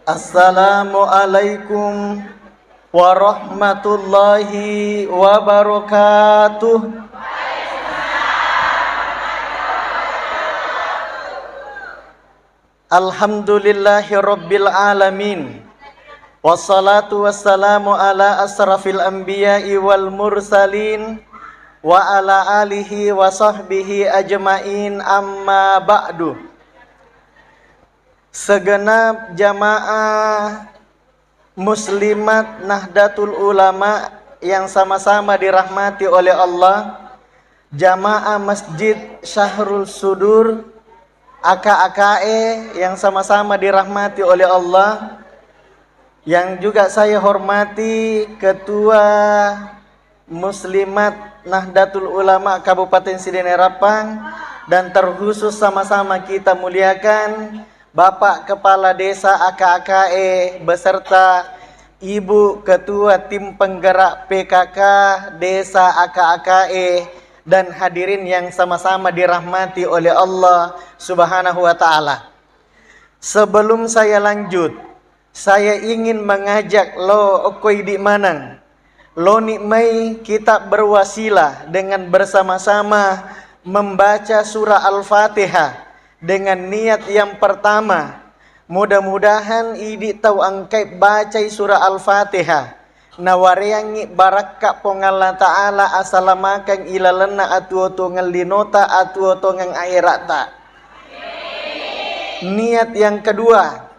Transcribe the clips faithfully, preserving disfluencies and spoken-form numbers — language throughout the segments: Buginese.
Assalamualaikum warahmatullahi wabarakatuh. Alhamdulillahi rabbil alamin. Wassalatu wassalamu ala asrafil anbiya'i wal mursalin wa ala alihi wa sahbihi ajmain, amma ba'du. Segenap jamaah muslimat Nahdlatul Ulama yang sama-sama dirahmati oleh Allah, jamaah Masjid Syahrul Sudur, aka-akae yang sama-sama dirahmati oleh Allah, yang juga saya hormati Ketua Muslimat Nahdlatul Ulama Kabupaten Sidene Rappang, dan terkhusus sama-sama kita muliakan Bapak Kepala Desa aka-akae beserta Ibu Ketua Tim Penggerak P K K Desa aka-akae dan hadirin yang sama-sama dirahmati oleh Allah Subhanahu wa Ta'ala. Sebelum saya lanjut, saya ingin mengajak lo okko idi maneng, loni mai kita berwasilah dengan bersama-sama membaca surah Al-Fatihah dengan niat yang pertama. Mudah-mudahan idi tau engkai bacai surah Al-Fatihah, nawareangngi barakka Puang Allah Ta'ala asalamakeng ilalenna atuo-tuongeng linota, atuo-tuongeng ahera'ta. Niat yang kedua,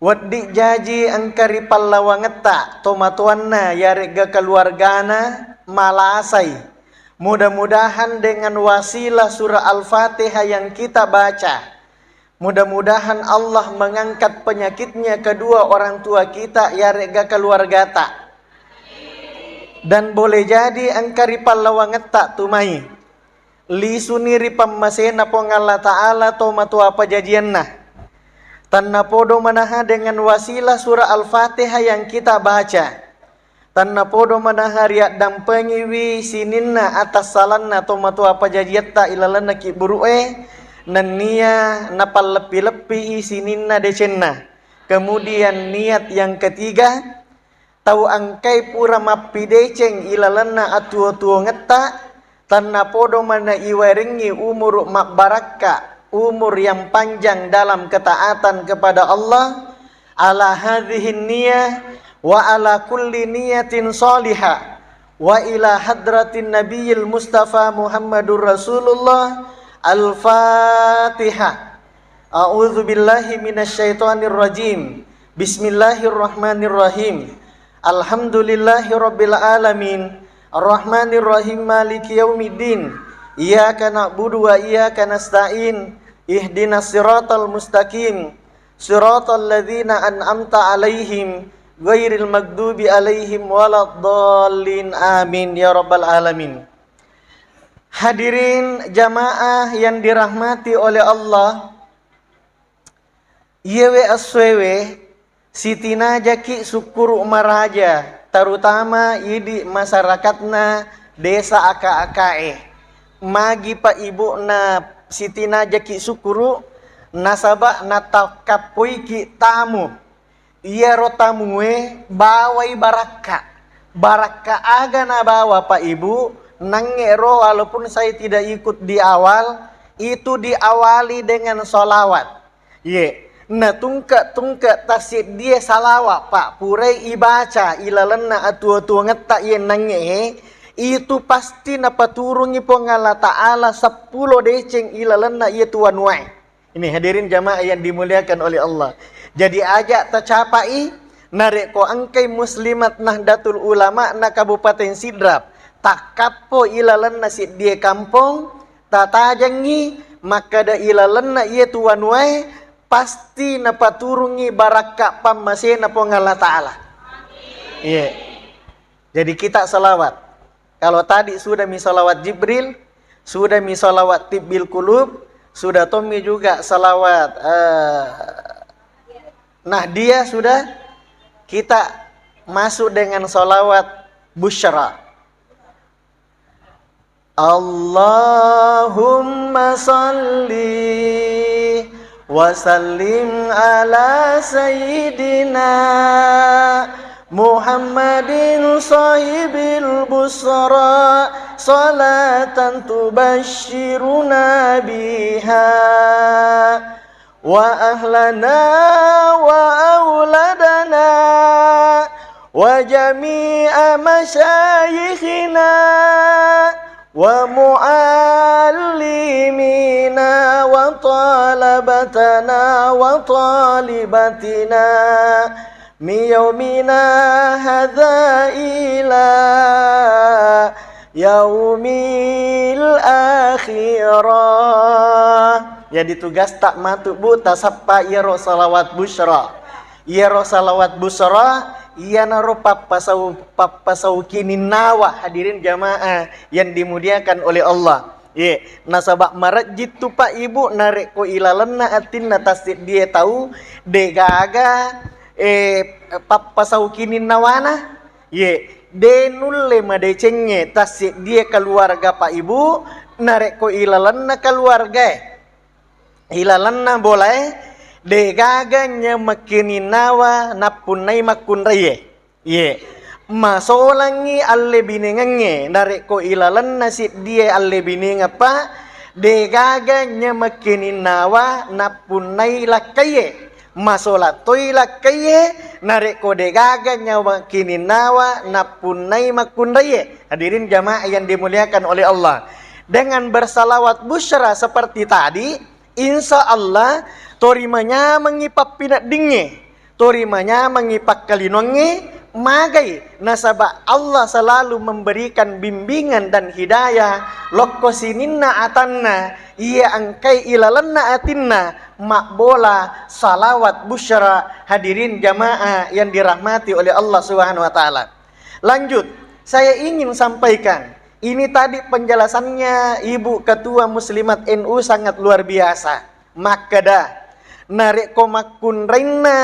wedding jaji engka ri pallawangetta tomatoanna yaregga keluargana malasai. Mudah-mudahan dengan wasilah surah Al-Fatihah yang kita baca, mudah-mudahan Allah mengangkat penyakitnya kedua orang tua kita yaregga keluargata. Dan boleh jadi engka ri pallawangetta tumai. Lisuni ri pammasena Puang Allah Ta'ala tomatoa pajajianna. Tannapodo manaha dengan wasilah surah Al-Fatihah yang kita baca. Tannapodo manaha riaddampengiwi sininna atassalanna tomatoa pajajiatta ilalenna kibburu'e, nennia napalleppi-leppi'i sininna decenna. Kemudian niat yang ketiga, tau engkai pura mappideceng ilalenna atuo-tuongetta, tannapodo mana iwarengngi umuru mabbarakka, umur yang panjang dalam ketaatan kepada Allah, ala hadhihi niyah wa ala kulli niyatin salihah, wa ila hadratin nabiyil mustafa Muhammadur Rasulullah. Al-Fatihah. A'udzu billahi minasy syaithanir rajim. Bismillahirrahmanirrahim. Alhamdulillahi rabbil alamin. Arrahmanirrahim. Maliki yaumiddin. Iyyaka na'budu wa iyyaka nasta'in. Ihdinas siratal mustaqim. Siratal ladzina an'amta 'alaihim ghairil maghdubi 'alaihim waladdallin. Amin ya rabbal alamin. Hadirin jamaah yang dirahmati oleh Allah, iyewe essoewe sitinajaki sukkuru maraja, terutama idi masyarakatna desa aka-akae. Magi pa ibu'na sitinajaki sukkuru, nasaba natakkappoiki tamu. Iyaro tamue bawai barakka. Barakka aga nabawa, Pak Ibu? Nangnge ro, walaupun saya tidak ikut di awal, itu diawali dengan sholawat. Ye, natungke-tungke tassiddie salawat, Pak, purai ibaca ilalenna atuo-tuongetta ye nangnge, itu pasti napaturungi Puang Allah Ta'ala seppulo deceng ilalenna iye tuanuae. Ini hadirin jamaah yang dimuliakan oleh Allah. Jadi aja tacapai, narekko engkai muslimat Nahdlatul Ulama na Kabupaten Sidrap, takkappo ilalenna siddie kampong, tatajengngi makkada ilalenna iye tuanuae, pasti napaturungi barakka pammasena Puang Allah Ta'ala. Iya. Jadi kita salawat. Kalau tadi sudah mi salawat Jibril, sudah mi salawat Tibbil Qulub, sudah tommi juga salawat, eh, Nahdiyah, sudah, kita masuk dengan salawat Busyra. Allahumma salli وسلم على سيدنا محمد صاحب البشرى صلاة تبشرنا بها وأهلنا وأولادنا وجميع مشايخنا ومعلمينا وطلبتنا وطالباتنا من يومنا هذا إلى يوم الآخرة. Jadi tugasta matu, Bu, tasappa iyaro salawat busyra. Iyaro salawat busyra, iyanaro pappasau-, pappasaukininnawa, hadirin jamaah yang dimuliakan oleh Allah. Ye, nasaba marejjittu, Pak, Ibu, narekko ilalenna atinna tasseddie tau, degaga, eh, pappasaukininnawana. Ye, de nulle madecengnge tasseddie keluarga, Pak, Ibu, narekko ilalenna keluargae, ilalenna bolae, degaga nyamekkininnawa nappunnai makkunraie. Ye, masolangngi allebinengengnge, narekko ilalenna seddie allebinengeng, Pak, degaga nyamekkininnawa nappunnai lakkaie. Masola toi lakkaie, narekko degaga nyawa kininnawa nappunnai makkunraie. Hadirin jamaah yang dimuliakan oleh Allah, dengan bersalawat busyra seperti tadi, insya Allah tori manyamengngi pappineddingnge, tori manyamengngi pakkalinongnge, magai, nasaba Allah selalu memberikan bimbingan dan hidayah lokko sininna atanna, iya engkai ilalenna atinna, mabbola salawat busyra. Hadirin jamaah yang dirahmati oleh Allah Subhanahu wa Ta'ala. Lanjut, saya ingin sampaikan, ini tadi penjelasannya Ibu Ketua Muslimat N U sangat luar biasa. Makkeda, narekko makkunrainna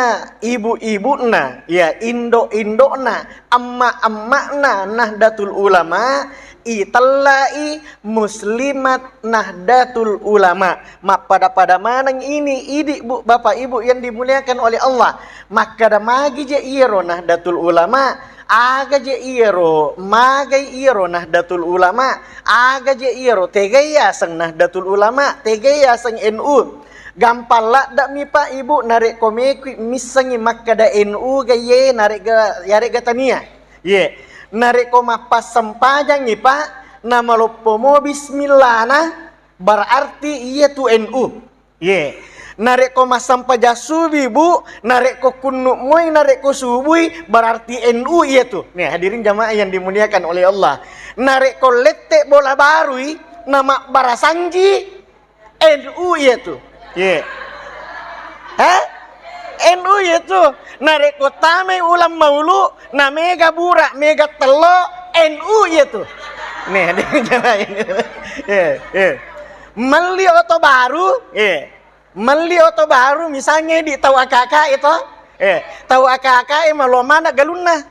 ibu-ibu'na, ya, indo-indo'na, emma-emma'na Nahdlatul Ulama, itellai Muslimat Nahdlatul Ulama. Mappada-pada maneng ini, idi, Bu, Bapak Ibu yang dimuliakan oleh Allah. Makkeda, magi je iyaro Nahdlatul Ulama, aga je iyaro, magai iyaro Nahdlatul Ulama, aga je iyaro, tegai yaseng Nahdlatul Ulama, tegai yaseng N U. Gampang ladde'mi, Pak, Ibu, narekko mekui missengngi makkeda N U ga iye, narekga, yaregga tania. Ye. Narekko mappassempajangngi, Pak, namaloppo mo bismillahna, berarti iye tu N U. Ye. Narekko massempajang subi, Bu, narekko kunnu moi, narekko subui, berarti N U iye tu. Nih, hadirin jamaah yang dimuliakan oleh Allah. Narekko lette bola barui, namabbarasanji, N U iye tu. Ye. Hah? N U iye tu. Narekko tamai ulang maulu, na mega bura, mega tello, N U iye tu. Nih, hadirin jamaah yang, ye, ye. Melli oto baru, ye. Melli oto baru, misalnya di tau akaka itu, eh, tau akaka e malo mana galunna?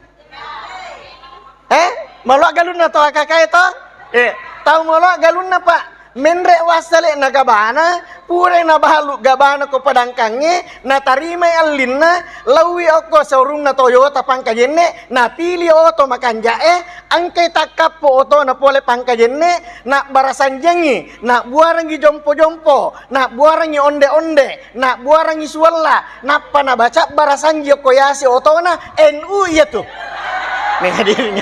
Eh, maloa galunna tau akaka e to? Eh, tau maloa galunna, Pak. Menre wassale na gabana, pura nabalu gabana ko padangkangnge, natarimai allinna, laui okko showroomna Toyota Pangkajenne, napili oto makanja'e, engkai takkappo otona pole Pangkajenne, nabbarasanjiangngi, nabbuarengngi jompo-jompo, nabbuarengngi onde-onde, nabbuarengngi suwella, nappa nabaca barasanji okko yase otona, N U iya tu. Nih, hadirin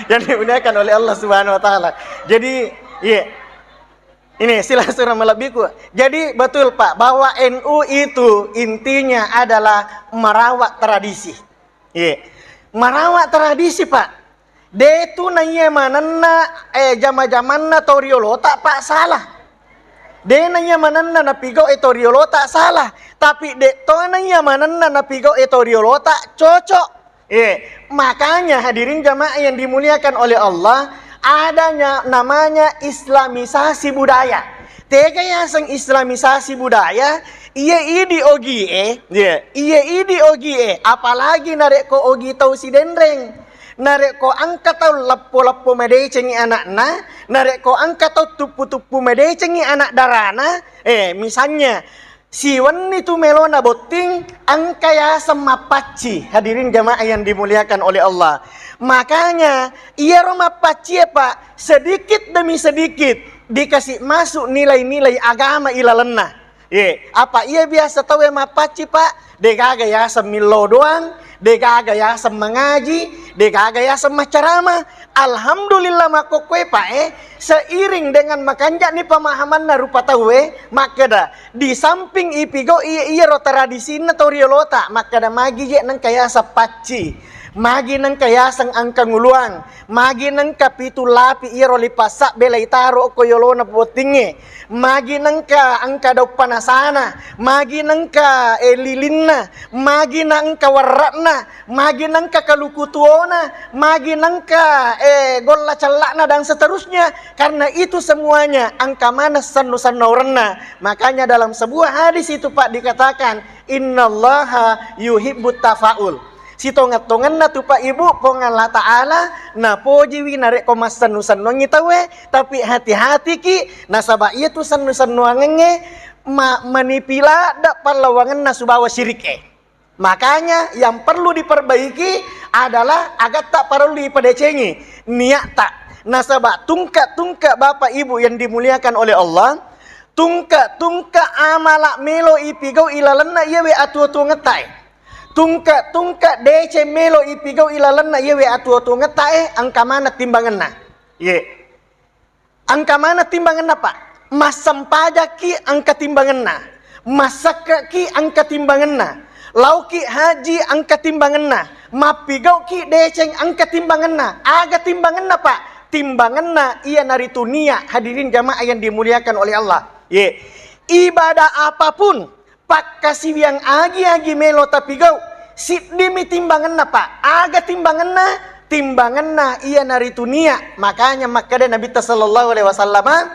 yang dimuliakan oleh Allah Subhanahu wa Ta'ala. Jadi, iya. Ini silahkan malebbiku. Jadi, betul, Pak, bahwa N U itu intinya adalah merawat tradisi. Iya. Merawat tradisi, Pak. De tu naiya manenna, eh, jama-jamanna to riolota, Pak, salah. De naiya manenna napigau e to riolota, salah. Tapi de to naiya manenna napigau e to riolota, cocok. Eh, makanya hadirin jamaah yang dimuliakan oleh Allah, adanya namanya islamisasi budaya. Tega yaseng islamisasi budaya, iya idi ogi e, iya, iya idi ogi e, apalagi narekko ogi tau sidenreng. Narekko engka tau leppo-leppo madecengi anakna, narekko engka tau tuppu-tuppu madecengi anak darana, eh, misalnya, Siwenni tu melona botting, engka yaseng mappacci. Hadirin jamaah yang dimuliakan oleh Allah. Makanya, iyaro mappaccie, Pak, sedikit demi sedikit dikasih masuk nilai-nilai agama ilalenna. Ye, apa iya biasa tauwe mappacci, Pak? Degaga yaseng millau doang, degaga yaseng mangaji, degaga yaseng maccarama. Alhamdulillah makkokkoe, Pak, eh, seiring dengan makanja'ni pemahamanna rupa tauwe, makkeda, di samping ipigau iya, iyaro tradisinna tau riolota, makkeda magi je nengka yaseng pacci, magi nengka yaseng angkanguluang, magi nengka pitu lapi iyaro lipasabbe laitaro okko yolona bottingnge, magi nengka engka daung panasana, magi nengka, eh, lilinna, magi nengka warra'na, magi nengka kaluku tuona, magi nengka, eh, golla cella'na, dan seterusnya. Karena itu semuanya engka maneng sennu-sennaurenna. Makanya dalam sebuah hadis itu, Pak, dikatakan, "Innallaha yuhibbut tafaul." Sitonget-tongenna tu, Pak, Ibu, Puang Allah Ta'ala napojiwi narekko massennu-sennuangngi tauwe, tapi hati-hatiki, nasaba iyatu sennu-sennuangengnge ma-, manipi ladde pallawangenna subawa syirikke. Makanya yang perlu diperbaiki adalah agatta parellu ipadecengi niatta. Nasaba tungke-tungke, Bapak Ibu yang dimuliakan oleh Allah, tungke-tungke amala melo ipigau ilalenna iyawe atuo-tuongettae. Tungke-tungke deceng melo ipigau ilalenna iyawe atuo-tuongettae, engka maneng timbangenna. Ye. Engka maneng timbangenna, Pak. Massempajakki engka timbangenna. Massakkeki engka timbangenna. Lauki haji engka timbangenna. Mappigauki deceng engka timbangenna. Aga timbangenna, Pak? Timbangenna iyanaritu niat, hadirin jamaah yang dimuliakan oleh Allah. Ye. Ibadah apapun, pakkasiwiang agi-agi melo tapigau, siddimi timbangenna, Pak. Aga timbangenna? Timbangenna iyanaritu niat. Makanya makkeda Nabitta sallallahu alaihi wasallam,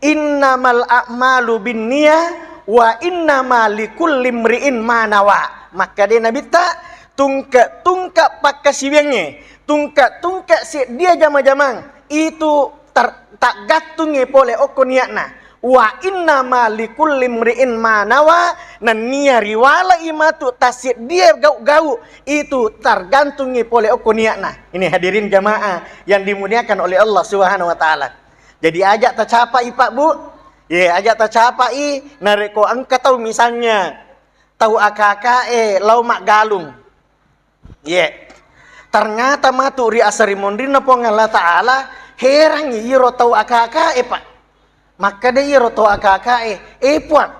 "Innamal a'malu binniyah wa innama likulli imri'in ma nawa." Makkeda Nabitta, tungke-tungke pakkasiwiangnge, tungke-tungke seddia jama-jamang, itu tar-, taggattungngi pole okko niatna. Wa innama likulli imri'in ma nawa, nennia riwalai matu tasseddia gau-gau, itu tergantungngi pole okko niatna. Ini hadirin jamaah yang dimuliakan oleh Allah Subhanahu wa Ta'ala. Jadi aja tacapai, Pak, Bu. Ye, aja tacapai, narekko engka tau misalnya tau akakae lao maggalung. Ye. Ternyata matu ri asarimonrinna Puang Allah Ta'ala, herangi iro tau akakae, Pak. Makkeda iro tau akakae, "Eh, Puang,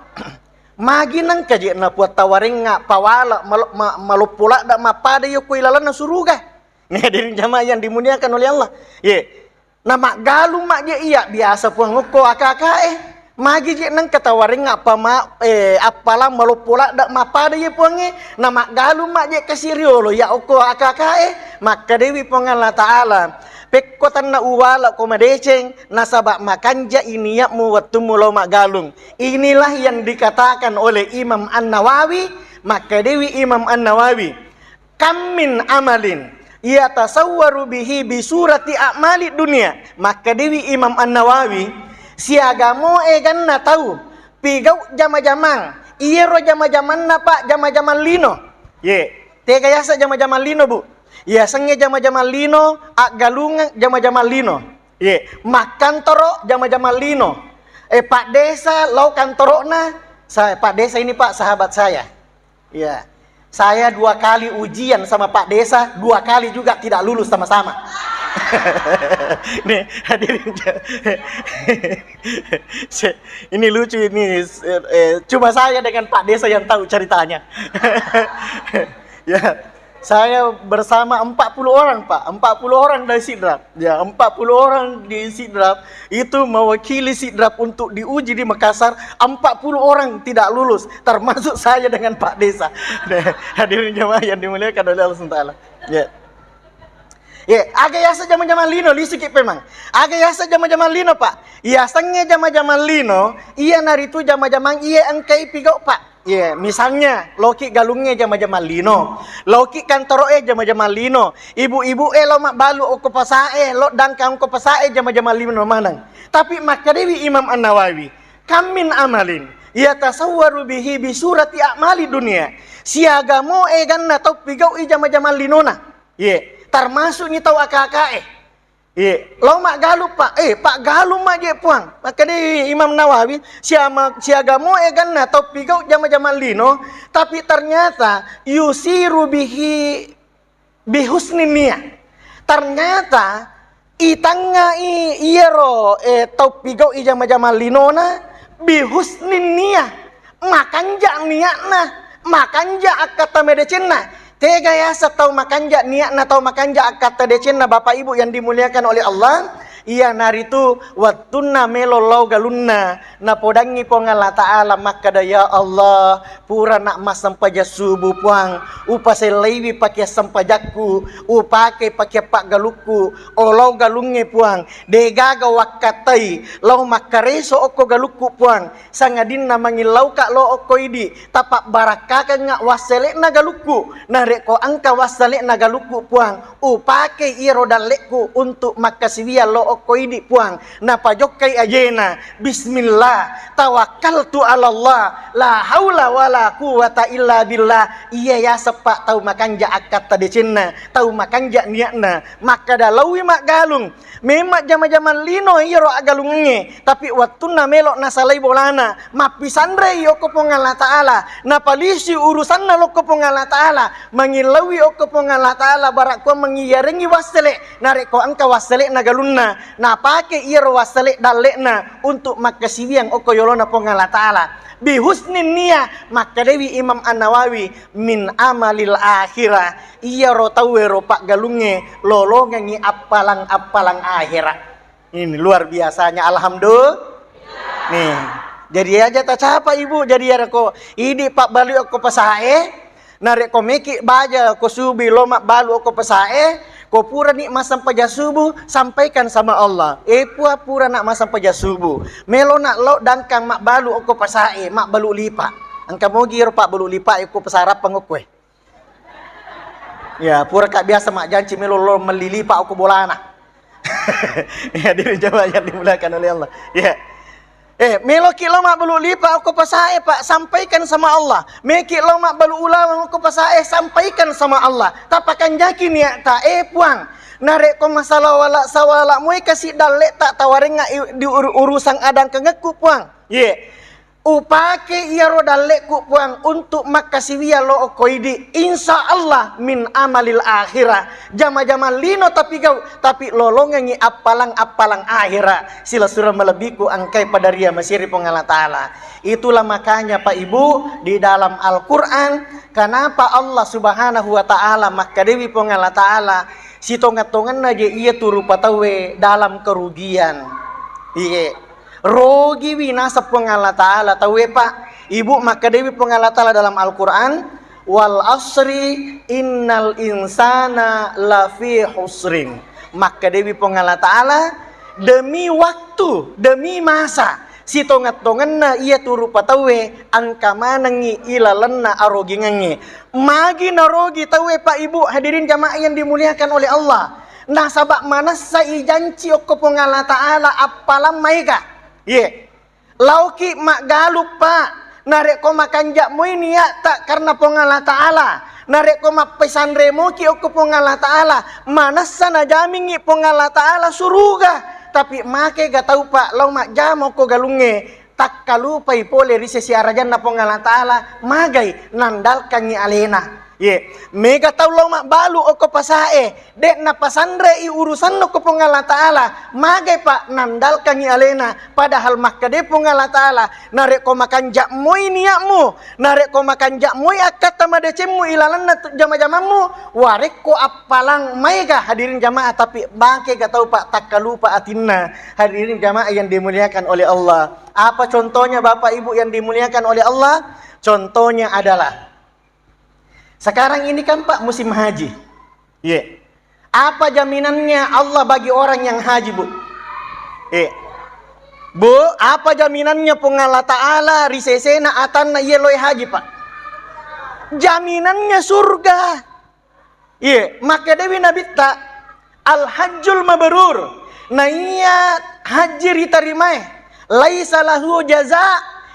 magi nengka je na Puang tawarengnga pawala malo-, ma-, maloppo ladda mappada yokko ilalenna suruga?" Hadirin jamaah yang dimuliakan oleh Allah. Ye. Namaggalung majje iya, biasa Puang okko akakae. Magi je nengka tawarengnga pama-, eh, appalang maloppo ladda mappada ye Puangnge, namaggalung majje kasi riolo iya okko akakae. Makkedewi Puang Allah Ta'ala, "Pekko tanna uwala ko madeceng, nasaba makanjai niatmu wettummu lao maggalung." Inilah yang dikatakan oleh Imam An-Nawawi. Makkedewi Imam An-Nawawi, "Kam min amalin yatasawwaru bihi bi surati a'mali dunia." Makkedewi Imam An-Nawawi, "Siaga mo eganna tau pigau jama-jamang, iyaro jama-jamanna, Pak, jama-jamang lino." Ye, tega yasa jama-jamang lino, Bu? Yasengnge jama-jamang lino, aggalungeng jama-jamang lino. Ye, makkantoro jama-jamang lino. Eh, Pak Desa lao kantoro'na, sa-, Pak Desa ini, Pak, sahabat saya. Iya. Saya dua kali ujian sama Pak Desa, dua kali juga tidak lulus sama-sama. Nih, hadirin. Se-, ini lucu ini, eh, eh, cuma saya dengan Pak Desa yang tahu ceritanya. Ya, saya bersama empat puluh orang, Pak. Empat puluh orang dari Sidrap. Ya, empat puluh orang di Sidrap itu mewakili Sidrap untuk diuji di Makassar. Empat puluh orang tidak lulus, termasuk saya dengan Pak Desa. Nah, hadirin jamaah yang dimuliakan oleh Allah subhanahu wa taala. Ya. Ya, aga yasa jama-jama lino, lisiki pemang. Aga yasa jama-jama lino, Pak. Yasengnge jama-jama lino, iyanaritu jama-jamang iya engkai pigau, Pak. Iya, misalnya, loki galungnge jama-jama lino, loki kantoro'e jama-jama lino, ibu-ibu'e lo mabbalu okko pasa'e, lo dangkang okko pasa'e jama-jama lino maneng. Tapi makkedewi Imam An-Nawawi, "Kam min amalin Yatasawwaru bihi bi surati a'mali dunia. Siaga mo eganna tau pigau'i jama-jamang linona. Ye, termasukni tau aka-akae. Ye, lao maggalung, Pak. Eh, paggalung maje, Puang. Makkedai Imam Nawawi, siama-, siaga mo eganna tau pigau jama-jamang lino, tapi ternyata yusiru bihi bihusnin niyah. Ternyata itangngai iyaro, eh, tau pigau'i jama-jamang linona bihusnin niyah, makanja niatna, makanja akkatta madecenna. Tega yaseng tau makanja niatna, tau makanja akkatta decenna, Bapak Ibu yang dimuliakan oleh Allah? Iyanaritu wettunna melo lao galunna, napodangngi Puang Allah Ta'ala makkada, "Ya Allah, purana massempajang subuh, Puang. Upasellaiwi pakeang sempajakku, upake pakeang paggalukku, olao galungnge, Puang. Degaga wakkattai lao makkareso okko galukku, Puang. Sangadinna mangillauka lao okko idi, tapabbarakkakanga wassele'na galukku. Narekko engka wassele'na galukku, Puang, upakei iyaro dallekku untuk makkasiwiang lao okko idi, Puang." Napajokkai ajena, "Bismillah, tawakkaltu 'alallah, la haula wala quwwata illa billah." Iya yaseng, Pak, tau makanja akkatta decenna, tau makanja niatna, makkada, "Laowi maggalung." Memang jama-jamang lino iyaro aggalungengnge, tapi wettunna melo nasalai bolana, mappisanrei okko Puang Allah Ta'ala, napalisi urusanna lokko Puang Allah Ta'ala, mangillauwi okko Puang Allah Ta'ala, barakkuang mangiyarengngi wassele, narekko engka wassele'na galunna, napake iyaro wassele dalle'na untuk makkasiwiang okko yolona Puang Allah Ta'ala. Bihusnin niyah, makkedai Imam An-Nawawi, "Min amalil akhirah." Iyaro tauwero paggalungnge lolongengngi appalang-appalang akhera. Ini luar biasanya, alhamdulillah. Nih, jadi aja tacapa, Ibu. Jadi, iyaro ko idi pabbalu okko pasae, narekko meki baja ko subi lo mabbalu okko pasae, ko purani massempajang subuh, sampaikan sama Allah, "Eh, Puang, purana massempajang subuh. Melo na lo dangkang mabbalu okko pasae, mabbalu lipa." Engka mogi ro pabbalu lipa okko pasarappang okko e. Ya, pura ka biasa majjanci melo lo melli lipa okko bolana. Ya, hadirin jamaah yang dimuliakan oleh Allah. Ya. Eh, meloki lo mabbalu lipa okko pasae, Pak, sampaikan sama Allah. Meki lo mabbalu ulaweng okko pasae, sampaikan sama Allah. Tapakanjaki niatta, "Eh, Puang, narekko masalah wala sawala moi kasi dalle tak tawarengnga i-, di ur-, urusan adangkengekku, Puang." Ye. Upake iyaro dallekku, Puang, untuk makkasiwiang lo okko idi. Insya Allah min amalil akhirah. Jama-jamang lino tapigau, tapi lolongengngi appalang-appalang akhera. Silessureng malebbiku engkae pada ria masiri Puang Allah Ta'ala. Itulah makanya, Pak Ibu, di dalam Al-Quran, kenapa Allah Subhanahu wa Ta'ala makkedawi Puang Allah Ta'ala, sitongeng-tongenna je iya tu rupa tauwe dalam kerugian. Iye. Rogiwi naseng Puang Allah Ta'ala tauwe, Pak. Ibu, makkedawi Puang Allah Ta'ala dalam Al-Quran, "Wal asri innal insana lafi husrin." Makkedawi Puang Allah Ta'ala, "Demi waktu, demi masa, sitongeng-tongenna iya tu rupa tauwe engka manengngi ilalenna arogingengnge." Magi narogi tauwe, Pak, Ibu, hadirin jamaah yang dimuliakan oleh Allah? Nasaba manessai janci okko Puang Allah Ta'ala appalang maega. Ye. Laoki maggalung, Pak. Narekko makanja moi niatta karena Puang Allah Ta'ala, narekko mappesanre moki okko Puang Allah Ta'ala, manessa najamingngi Puang Allah Ta'ala suruga. Tapi makega tau, Pak, lao majjama okko galungnge, takkalupai pole ri sesi arajanna Puang Allah Ta'ala, magai nandalkangngi alena. Ye, mega tau lao mabbalu okko pasae, de napasanrei urusanna ko Puang Allah Ta'ala, magai, Pak, nandalkangngi alena, padahal makkeda Puang Allah Ta'ala, narekko makanja moi niatmu, narekko makanja moi akkatta madecemmu ilalenna tu-, jama-jamammu, warekko appalang maega, hadirin jamaah, tapi makega tau, Pak, takkalupa atinna, hadirin jamaah yang dimuliakan oleh Allah. Apa contohnya, Bapak Ibu yang dimuliakan oleh Allah? Contohnya adalah sekarang ini kan, Pak, musim haji. Iya. Apa jaminannya Allah bagi orang yang haji, Bu? Iya. Bu, apa jaminannya Puang Allah Ta'ala ri sesena atanna iya loe haji, Pak? Jaminannya surga. Iya, makkedawi Nabitta, "Al-hajjul mabrur." Naiya haji ritarimae, "Laisa lahu jaza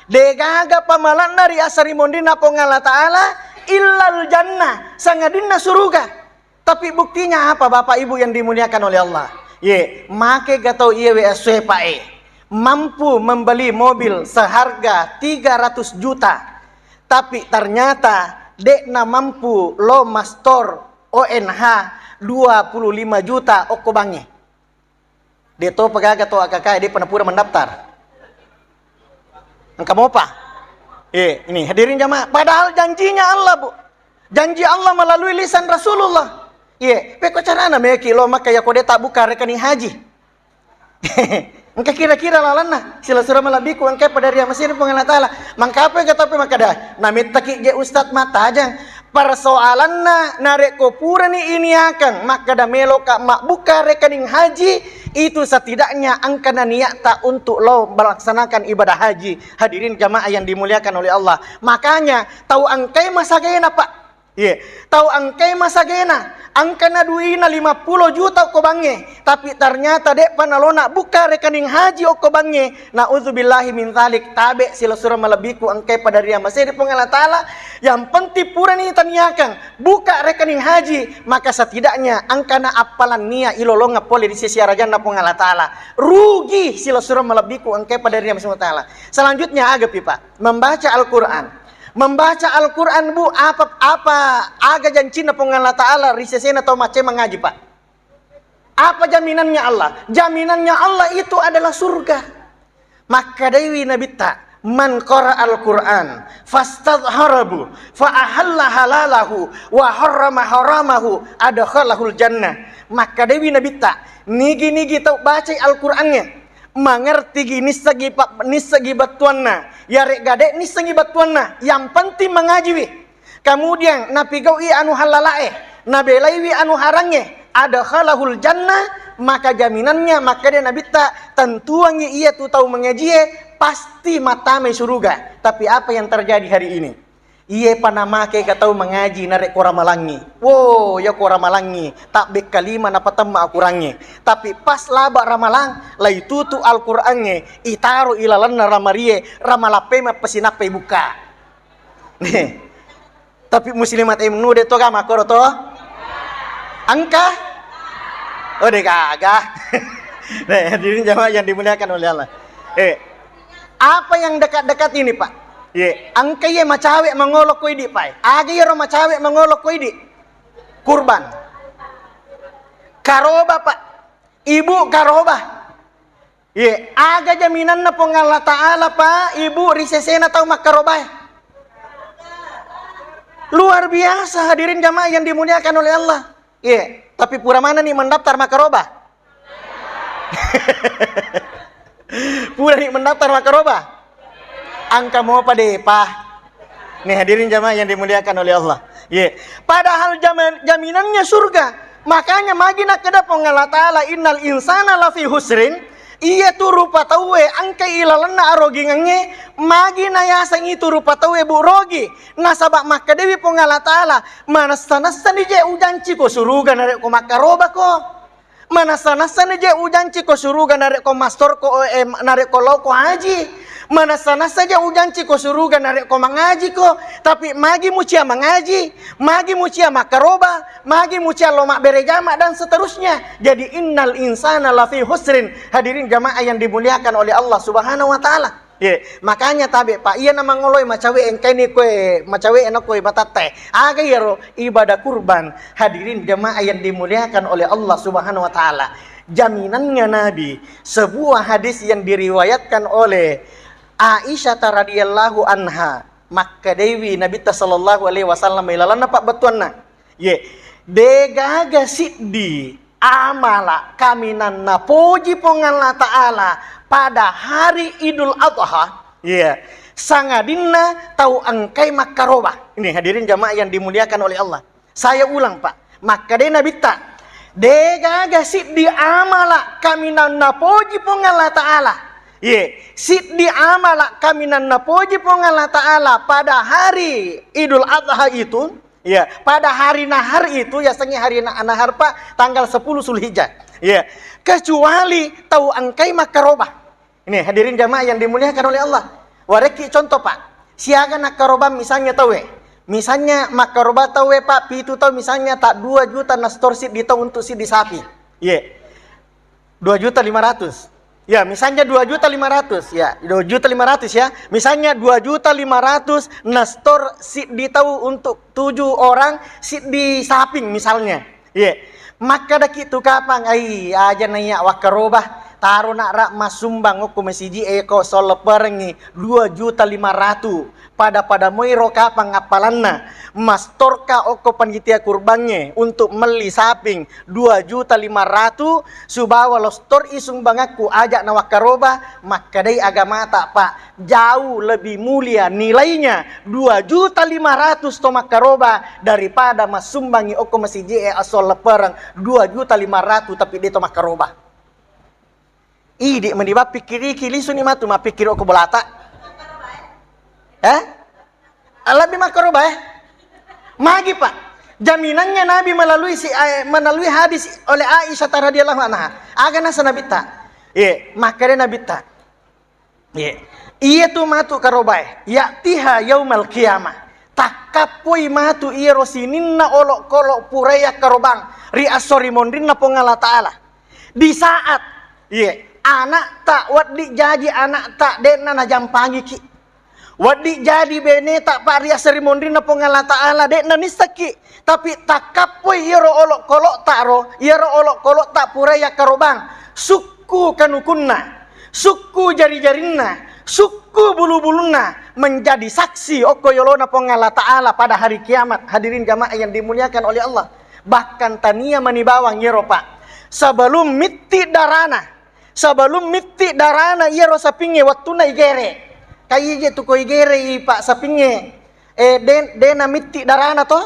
Degaga pamala'na ri asarimonrinna Puang Allah Ta'ala, illal jannah, sangadinna suruga. Tapi buktinya apa, Bapak Ibu yang dimuliakan oleh Allah? Ye, make ga tau iye we essoe, Pak, e, mampu membeli mobil seharga tiga ratus juta, tapi ternyata de'na mampu lo mastor O N H dua puluh lima juta okko bangnge. De' topa gaga to A K K, de'pa napura mendaftar. Engka mopa? Eh, ini hadirin jamaah. Padahal janjinya Allah, Bu. Janji Allah melalui lisan Rasulullah. Iya, pekko carana meki lo Makkah ya ko de' tabbuka rekening haji? Engka kira-kira lalanna, silessureng malebbiku engka pada ria masiri Puang Allah Ta'ala. Mangkapai ga tapi makkeda, namittaki je Ustaz mattajang. Persoalanna, narekko purani iniakang makkeda meloka mabbuka rekening haji, itu setidaknya engkana niatta untuk lo melaksanakan ibadah haji. Hadirin jamaah yang dimuliakan oleh Allah. Makanya, tau engkai masagena, Pak. Iya, tau engkai masagena, engkana duina lima puluh juta ko bangnge, tapi ternyata de'pa nalona buka rekening haji okko bangnge, naudzubillahi min dzalik, tabe silessureng malebbiku engkai pada ria masiri Puang Allah Ta'ala. Yang penting purani taniakang buka rekening haji, maka setidaknya engkana appalan nia ilolongeng pole ri sisi arajanna Puang Allah Ta'ala. Rugi silessureng malebbiku engkai pada ria masiri Puang Allah Ta'ala. Selanjutnya agapi, Pak, membaca Al-Quran. Membaca Al-Quran, Bu, apa, apa aga jancinna Puang Allah Ta'ala ri sesena tau macca mangaji, Pak? Apa jaminannya Allah? Jaminannya Allah itu adalah surga. Makkedaiwi Nabitta, "Man qara Al-Quran fastadharabu fa ahalla halalahu wa harrama haramahu adkhalahul jannah." Makkedaiwi Nabitta, nigi-nigi tau bacai Al-Qurannya, mangertigi nissegi pa-, nissegi bettuanna, yaregga de' nissegi bettuanna, yang penting mangajiwi. Kemudian napigau'i anu hallalae, nabelaiwi anu harangnge, adkhalahul jannah, maka jaminannya, makkeda Nabitta, tentuangngi iya tu tau mangajie pasti mattamai suruga. Tapi apa yang terjadi hari ini? Iye pa namake ka tau mangaji narekko ramalangngi. Wo, yako ramalangngi, tabbekka lima napatemma akurangnge. Tapi pas laba ramalang, laitutu Al-Qurangnge, itaro ilalenna ramarie, ramalappe mappasinappai bukka. Nih. Tapi muslimat M nu de to ga makkoro to? Engka? Oh, de gaga. Nih, hadirin jamaah yang dimuliakan oleh Allah. Eh, apa yang dekat-dekat ini, Pak? Ye, engka iye macawe mangolo ko idi, Pak. Aga iyaro macawe mangolo ko idi? Kurban. Karoba, Pak. Ibu karoba. Ye, aga jaminanna Puang Allah Ta'ala, Pak, Ibu, ri sesena tau makkarobae? Luar biasa, hadirin jamaah yang dimuliakan oleh Allah. Ye, tapi pura manenni mendaftar makkaroba? Purani mendaftar makkaroba? Engka mopa depa? Nih, hadirin jamaah yang dimuliakan oleh Allah. Ye. Padahal jaman-, jaminannya surga. Makanya magi nakkeda Puang Allah Ta'ala, "Innal insana lafi husrin." Iya tu rupa tauwe engka ilalenna arogingengnge, magi nayaseng itu rupa tauwe, Bu, rogi. Nasaba makkedewi Puang Allah Ta'ala, "Manessa-nessani je ujanci ko suruga narekko makkarobako." Manessa-nessani je ujanci ko suruga narekko mastor ko, eh, narekko lao ko haji. Manessa-nessa je ujanci ko suruga narekko mangaji ko. Tapi magi mucia mangaji, magi mucia makkaroba, magi mucia lo mabbere jama dan seterusnya. Jadi innal insana lafi husrin. Hadirin jamaah yang dimuliakan oleh Allah Subhanahu wa Ta'ala. Ye, makanya tabe, Pak, iya namangoloi macawe engkaini koe, macawe ena koe matatte. Aga iyaro ibadah kurban? Hadirin jamaah yang dimuliakan oleh Allah Subhanahu wa Ta'ala. Jaminannya Nabi, sebuah hadis yang diriwayatkan oleh Aisyah radhiyallahu anha, makkedewi Nabitta sallallahu alaihi wasallam ilalanna pabbettuanna. Ye, degaga siddi amala kaminang napoji Puang Allah Ta'ala pada hari Idul Adha, ye, sangadinna tau engkai makkaroba. Ini hadirin jamaah yang dimuliakan oleh Allah. Saya ulang, Pak. Makkeda Nabitta, degaga siddi amala kaminang napoji Puang Allah Ta'ala. Ye, siddi amala kaminang napoji Puang Allah Ta'ala pada hari Idul Adha itu, ya, pada hari nahar itu, yasengnge hari na-, nahar, Pak, tanggal sepuluh Zulhijjah. Ya, kecuali tau engkai makkaroba. Ini hadirin jamaah yang dimuliakan oleh Allah. Warekki contoh, Pak. Siaga nakkarobang misalnya tauwe. Misalnya makkaroba tauwe, Pak, pitu tau misalnya, tak dua juta nastor siddi tau untuk siddi sapi. Ye. Dua juta lima ratus. Ya, misalnya dua juta lima ratus, ya, dua juta lima ratus, ya. Misalnya dua juta lima ratus nastor siddi tau untuk tujuh orang, siddi saping misalnya. Iya. Makkedaki tu kapang, "Ai, aja naiya wakkaroba, taro na'ra massumbang okko masiji e ko solleperengngi dua juta lima ratus." Pada-pada moiro kapang appalanna, mastorka okko panitia kurbangnge untuk melli saping dua juta lima ratus, subawa lostor i sumbangakku aja nawakkaroba, makkedai agamata, Pak, jauh lebih mulia nilainya dua juta lima ratus to makkaroba daripada massumbangi okko masiji e esso leppereng dua juta lima ratus tapi de to makkaroba. Idi meni bappikkiriki, lisuni matu mappikkiri okko bolata. Eh? Lebih makkaroba, eh? Magi, Pak. Jaminannya Nabi melalui si, eh, melalui hadis oleh Aisyah radhiyallahu anha. Aga nasa Nabitta? Iya, makkeda Nabitta. Iya. Iya tu matu karobae, ya'tiha yaumal qiyamah. Takkappoi matu iyaro sininna olokolo purae yakkarobang ri esso ri monrinna Puang Allah Ta'ala. Di saat, iya, anakta wedding jaji anakta de'na najampangiki. Wedding jaji beneta, Pak, ri esso ri monrinna Puang Allah Ta'ala de'na nissakki. Tapi takkappoi iyaro olokolo'ta ro, iyaro olokolo'ta pura yakkarobang, sukku kanukunna, sukku jari-jarinna, sukku bulu-bulunna menjadi saksi okko yolona Puang Allah Ta'ala pada hari kiamat. Hadirin jamaah yang dimuliakan oleh Allah, bahkan tania mani bawang iyaro, Pak. Sebelum mitti darana, sebelum mitti darana iyaro sapingnge wettunna igere. Kaije tu ko igerei, Pak, sapingnge. Eh, de, de namitti darana to,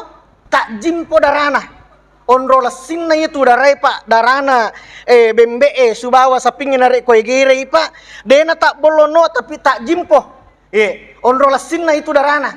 takjimpo darana. Onro lessinna itu darai, Pak, darana, eh, bembe e subawa sapingnge narekko igerei, Pak, de natabbollono tapi takjimpo. Eh, onro lessinna itu darana.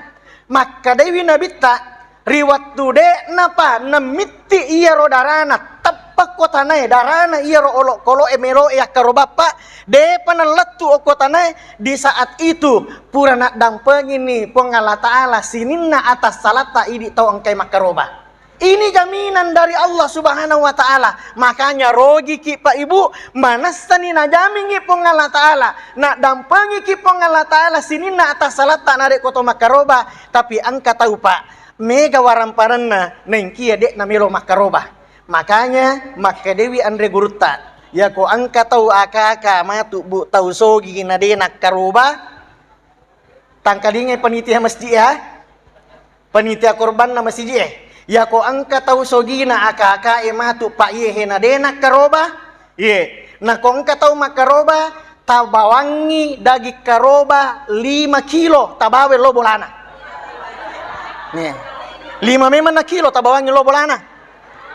Makkedaiwi Nabitta, ri wettu de'napa namitti iyaro darana, teppekko tanae darana iyaro olokolo'e melo'e yakkarobappa, de'pa nallettu okko tanae, di saat itu pura naddampengini Puang Allah Ta'ala sininna atas salatta idi tau engkai makkaroba. Ini jaminan dari Allah Subhanahu wa Ta'ala. Makanya rogiki, Pak, Ibu, manessani najamingi Puang Allah Ta'ala, naddampengiki Puang Allah Ta'ala sininna atas salatta narekko to makkaroba, tapi engka tau, Pak, mega waramparanna naengkia de'na melo makkaroba. Makanya makkedewi anre gurutta, yako engka tau aka-aka matu, Bu, tau sogi na de nakkaroba, tangkalingai panitia masjid ya, panitia korbanna masjid e. Yako engka tau sogina aka-aka e matu, Pak, iye he na de nakkaroba, iye. Nako engka tau makkaroba, tabawangngi daging karoba lima kilo, tabawe lo bolana. Nih. Lima memang na kilo tabawangngi lo bolana.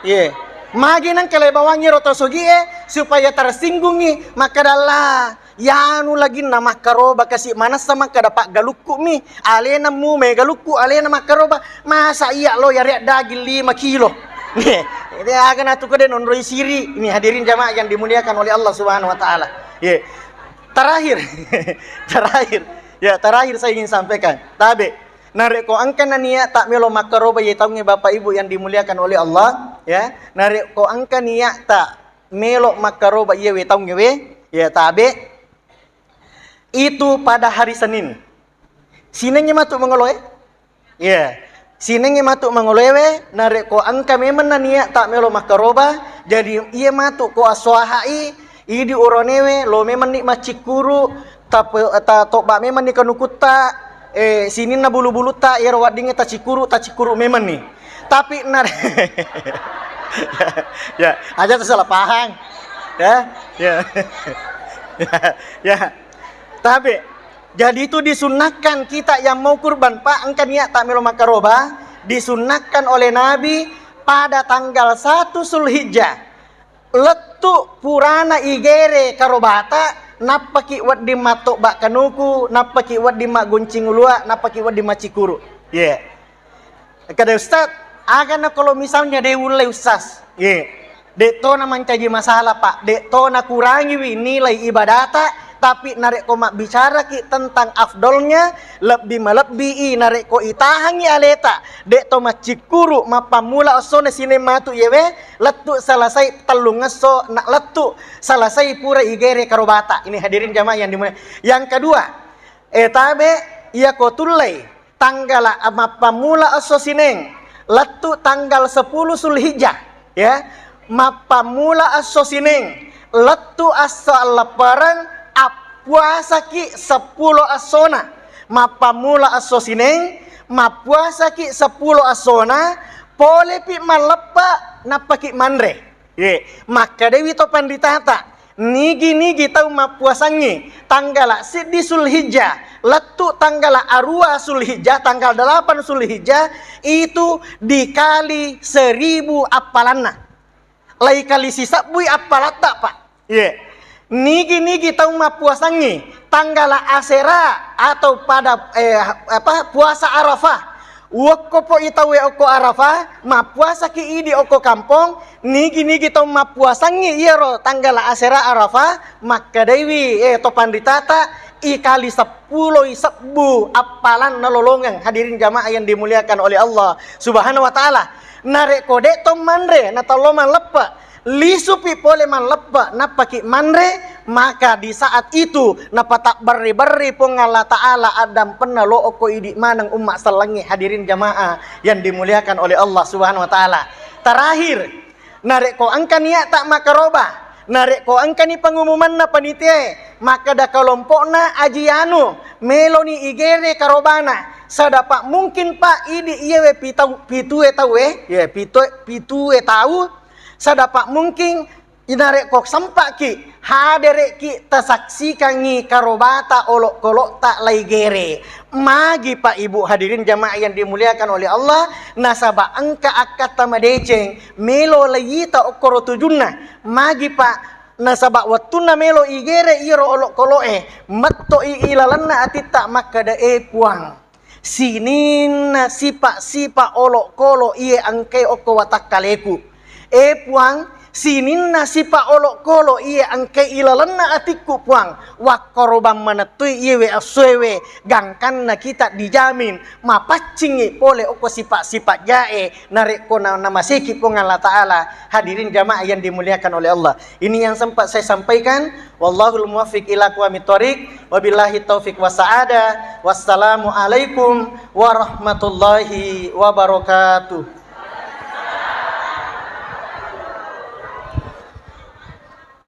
Iye. Magi nengka le bawangngi ro to sogi e supaya tersinggungi, makkadalla, yanu laginna makkaroba kasi manessa makkada paggalukku mi, alena mu me galukku, alena makkaroba, masa iya lo yare daging lima kilo. Nih. Aga natu kode nonroi siri. Ini hadirin jamaah yang dimuliakan oleh Allah Subhanahu wa Ta'ala. Iye. Terakhir, terakhir, ya, terakhir saya ingin sampaikan. Tabe, narekko engka na niat tak melo makkaroba ye taungnge, Bapak Ibu yang dimuliakan oleh Allah, ya, narekko engka niat tak melo makkaroba ye we taungnge we, ya, tabe, itu pada hari Senin. Sinengnge matu mangoloe? Iya. Sinengnge matu mangoloewe, narekko engka memang na niat tak melo makkaroba, jadi iye matu ko assoahai, idi oronewe, lo memang ni macikkuru, tape-, ta-, tobba memang ni kanukutta, eh, sininna bulu-bulutta, iyaro weddingnge tacikkuru, tacikkuru memang ni. Tapi na-, ya, ya, aja tersalah paham. Ya, ya. Ya, ya. Tapi jadi itu disunnahkan kita yang mau kurban, Pak, engka niat tak melo makkaroba, disunnahkan oleh Nabi pada tanggal satu Zulhijjah. Lettu purana igere karobata, nappaki wedding mattobba kanuku, nappaki wedding maggoncing ulua, nappaki wedding macikkuru. Iya. Kada Ustaz, aga na kalau misalnya de ulle Ustaz. Iya. De tona mancaji masalah, Pak. De tona kurangiwi nilai ibadata, Tapi narekko mabbicaraki tentang afdolnya, lebbi malebbii narekko itahangngi aleta, de' to maccikkuru mappammula essona sining matu iyewe, lettu selesai tellung esso, na lettu selesai pura igere karobata. Ini hadirin jamaah yang dimuliakan. Yang kedua, eh, tabe, iyako tullei tanggala mappammula esso Sineng, lettu tanggal sepuluh Zulhijjah, ya. Mappammula esso Sineng, lettu esso Alleppereng, appuasaki seppulo essona. Mappammula esso Sineng, mappuasaki seppulo essona, polepi malleppe, nappaki manre. Ye, makkedaiwi to panritata, nigi-nigi tau mappuasangngi tanggala siddi Zulhijjah, lettu tanggala arua Zulhijjah, tanggal delapan Zulhijjah, itu dikali seribu appalanna. Laikali sisebbui appalatta, Pak. Ye. Nigi-nigi tau mappuasangngi tanggala asera atau pada, eh, apa, puasa Arafah. Uwokkopo itaue okko Arafah, mappuasaki idi okko kampong, nigi-nigi tau mappuasangngi iyaro tanggala asera Arafah, makkedaiwi, eh, to panritata, ikali seppuloi sebbu appalanna lolongeng, hadirin jamaah yang dimuliakan oleh Allah Subhanahu wa Ta'ala. Narekko de' to manre, natallo malleppe, lisupi pole malleppe, nappaki manre, maka di saat itu napatabberri-berri Puang Allah Ta'ala addampenna lo okko idi maneng umma sellengnge, hadirin jamaah yang dimuliakan oleh Allah Subhanahu wa Ta'ala. Terakhir, narekko engka niatta makaroba, narekko engkani pengumumanna panitiae, makkeda kelompokna Aji Anu, meloni igere karobana, sadapa mungkin, Pak, idi iyewe pitau-, pitue taue, ye, pitue, pitue tau, sadapa mungkin, inarekko sempa'ki, hadere'ki, tasaksikangngi karobata olokkolokta laigere. Magi, Pak, Ibu, hadirin jamaah yang dimuliakan oleh Allah, nasaba engka akkatta madeceng, melo laiyita okkoro tujunna. Magi, Pak, nasaba wettunna melo igere iyaro olokkolo'e, metto'i ilalenna atitta makkeda, "E Puang, sininna sipa-sipa olokkolo iye engkae okko watakkaleku. E Puang, sininna sipa olokkolo iye engkae ilalenna atikku, Puang, wakkorobang manettui iyewe essoewe, gangkanna kita dijamin mapaccingngi pole okko sipa-sipa jae narekko na-, namaseki Puang Allah Ta'ala." Hadirin jamaah yang dimuliakan oleh Allah, ini yang sempat saya sampaikan. Wallahul muwaffiq ila aqwamit thoriq. Wabillahi taufiq wa sa'adah. Wassalamualaikum warahmatullahi wabarakatuh.